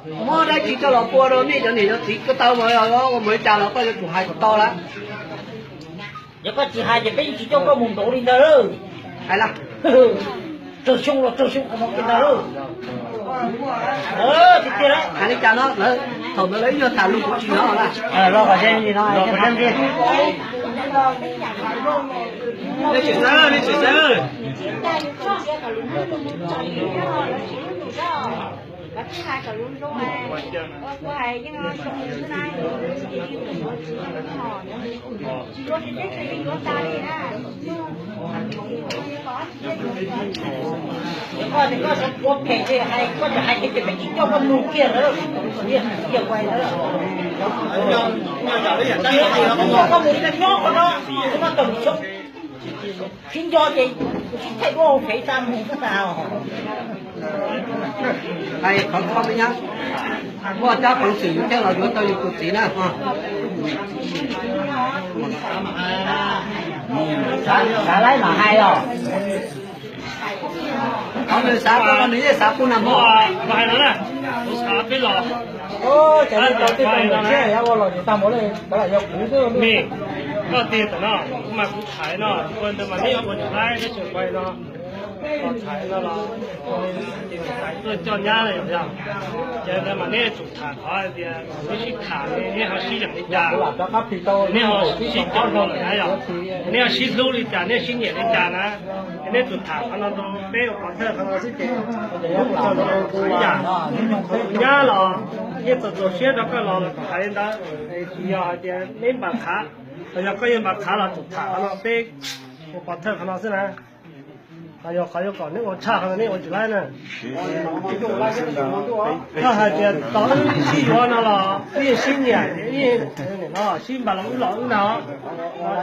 Muab dab tsi coj los pua rau nej cov niam cov txiv koj tau mas, ua mus li cas los koj yuav tsum hais kom tau lawm. Yog koj tsis hais ces peb yeej tsis coj koj mus nraud li ntawd. Hais lawm. Raug xyoo los raug xyoo qhov no li ntawd. Tiag tiag, hais li cas no lawv thaum ntawd lawv ib nyuag tham lus kuv tsis hnov na. Los kom ze li no. Nej tsis xav, nej tsis xav. Koj, koj ua phem ces hais, koj tsis hais ces peb tsis coj koj mus kiag lawm. Coj koj mus nyob qhov no, koj tawm xyoo. Sib nco ces sib thaij duab fev xa mus xwb tas. Hais qhov koj me nyab, muaj cab peev xwm yus thiaj los yuav tau yus tus txiv na. Xav laib mam hais os. Qhov nws xav tau no nws yeej xav kuj nag hmo. Hais no na, kuv xav peb los. Ces li tau tej tau nws siab ua los tsis tag mus li, kav lam yog kuv xwb. Koj tiag tam no, kuv mas kuv thaiv no, ua ntawd mas neb yuav ua tsis laib, neb tseem ua no. Los thaiv no los, ces nws thaiv tuaj coj nyab na yom yog. Ces ntawd mas neb tsum tham qhov tias neb sib tham, neb ho sib yeem li cas, neb ho sib coj no lawm na yom, neb ho sib hlub li cas, neb sib nyiam li cas na. Neb tsum tham qhov no rau peb ua pov thawj qhov no xwb ces, ib yam, nyab los yeej txaus txaus siab rau koj los los kom hais li ntawd, tsis yog hais tias neb npam qhav, los yog koj yeej npam qhav los tsum tham qhov no peb ua pov thawj qhov no xwb na. Qhov yog qhov yuav kom neb ua tshaj qhov no neb ua tsis laib na. Koj hais tias tos wb sib yuav no los wb yeej sib nyiam, wb yeej no sib npam los wb los wb no,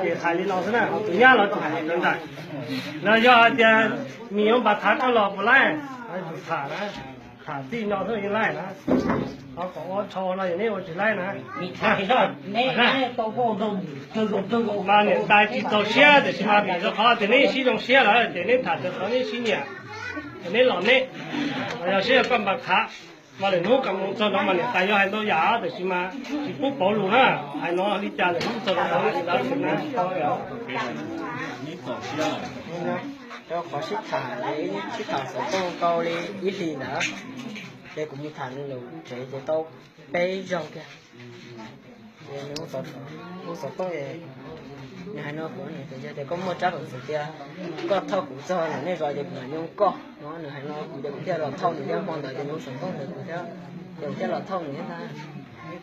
ces hais li no xwb na, tus nyab los tsum hais li ntawd. Los yog hais tias nws yuav npam qhav koj los puas laib, tsum tham na, tham txij no xwb yeej laib na. Qhov kom ua tsho no yog neb ua tsis laib na. Mas niam tais tsis txaus siab tiam sis mas vim rau qhov tias neb sib zoo siab lawm ces neb tham txog qhov neb sib nyiam, neb los neb, yog seb yog koj npam qhav, mas lwm hnub kom mus txog no mas niam tais yuav hais ntau yam tiam sis mas tsis pub pauv lus na, hais no li cas lwm hnub txog no li ntawd na. Rau qhov sib tham, sib tham xov tooj tau li ib hlis ntawd, ces kuv mus tham nws lawm tsev ces tau peb zaug kiag. Ces nws hu xov tooj, nws hais no kuv, nws tias koj muaj tsab peev xwm tias koj thauj kuv txog ntawm nej zos ces kuv mam nyob koj no, nws hais no kuv ces kuv thiaj los thauj nws thiab, hmo ntawd ces nws hu xov tooj ntawd kuv thiab, ces kuv thiaj los thauj nws thiab ntag.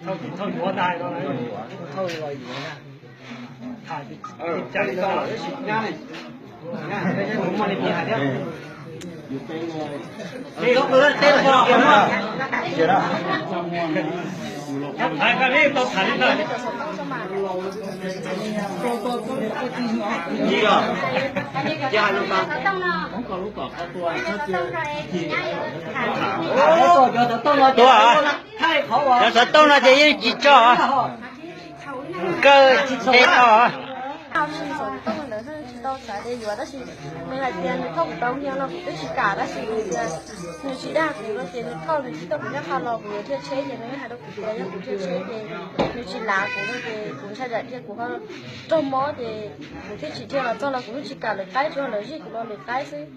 Thauj los yuav ntag. Tua, cov xov tooj no ces yeej tsis tso. Kawg tsis tso. Tsis tau xav tias yuav, tab sis nws hais tias nws thauj kuv tau nyiaj no kuv twb tsis kam, tab sis nws tias nws tsis dag kuv no ces nws thauj nws tsis tuaj kuv nyob qhov los kuv yuav dhia tsheb ces nws hais rau kuv tias yog kuv dhia tsheb ces nws tsis lav kuv no ces kuv ntshai tsam cia kuv ho raug mob ces kuv thiaj tsis dhia los txog los kuv yeej tsis kam lawv qaib, tsuas lawv zij kuv los lawv qaib xwb.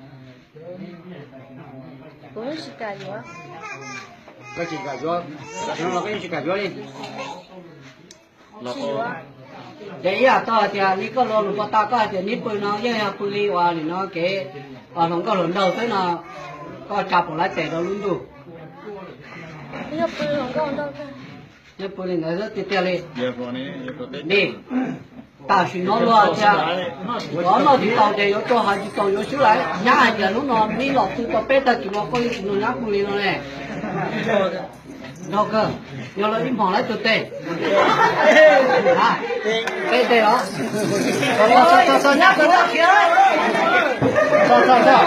Kuv yeej tsis kam yuav. Koj tsis kam yuav, tam sim no los koj yeej tsis kam yuav li. Tsis yuav. Ces ib yam tau hais tias li koj lo lus pov tau koj hais tias neb pw no yeej yog pw li uas nim no kev hluas nkauj hluas nraug xwb no, koj tsa pom lawv tes rau lub ntuj. Yog pw hluas nkauj nraug, neb pw li ntawd xwb tiag tiag li. Li, tam sim no luag tias cov noj tsis tau ces yuav tso, hais tsis tau yuav swb lawm. Nyab hais tias hnub no neb los pw tau peb tag kis no koj yeej tsis nrog nyab pw li no ne. Nrog kawg, yog lawv ib hmos lawv tus tes. Peb tes os. Txog, txog, txog, txog, nyab pw tag kis. Txog, txog, txog.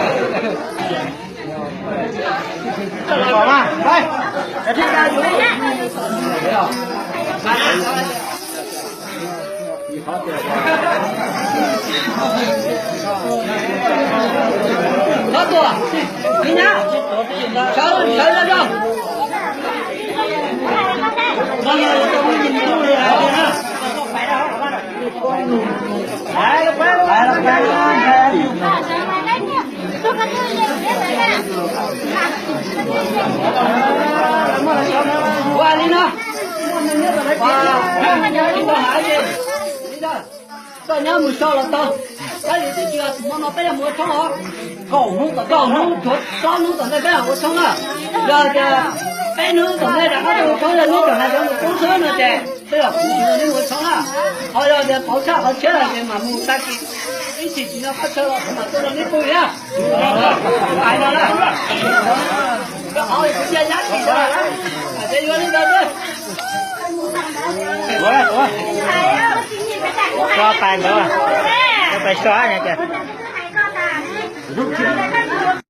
Thov tuaj, mi nyab, sawv, sawv zog zog. Ua li no. Koj nyob mus so los tau. Koj li twb tsis ua tus hmo no peb yuav mus ua tshoob os. Kaum hnub tom, kaum hnub tshuav plaub hnub tom ntej peb ua tshoob na. Yog tias peb hnub tom ntej rov qab tuaj ua tshoob, yog hnub tom no cov mus poob xwb no ces peb los kuv tsis rau neb mus ua tshoob na. Ho yog tias pauv tshaj qhov tshiab lawm ces mam mus tag kis ib chim tsis nyob qab chaw los kuv mam tuaj rau neb pw na. Hais no na. Rau qhov kuv cia yab tim no lawm, ces yuav li ntawd xwb. Ua, ua. Tso tais ntawd, tso tais so na ces.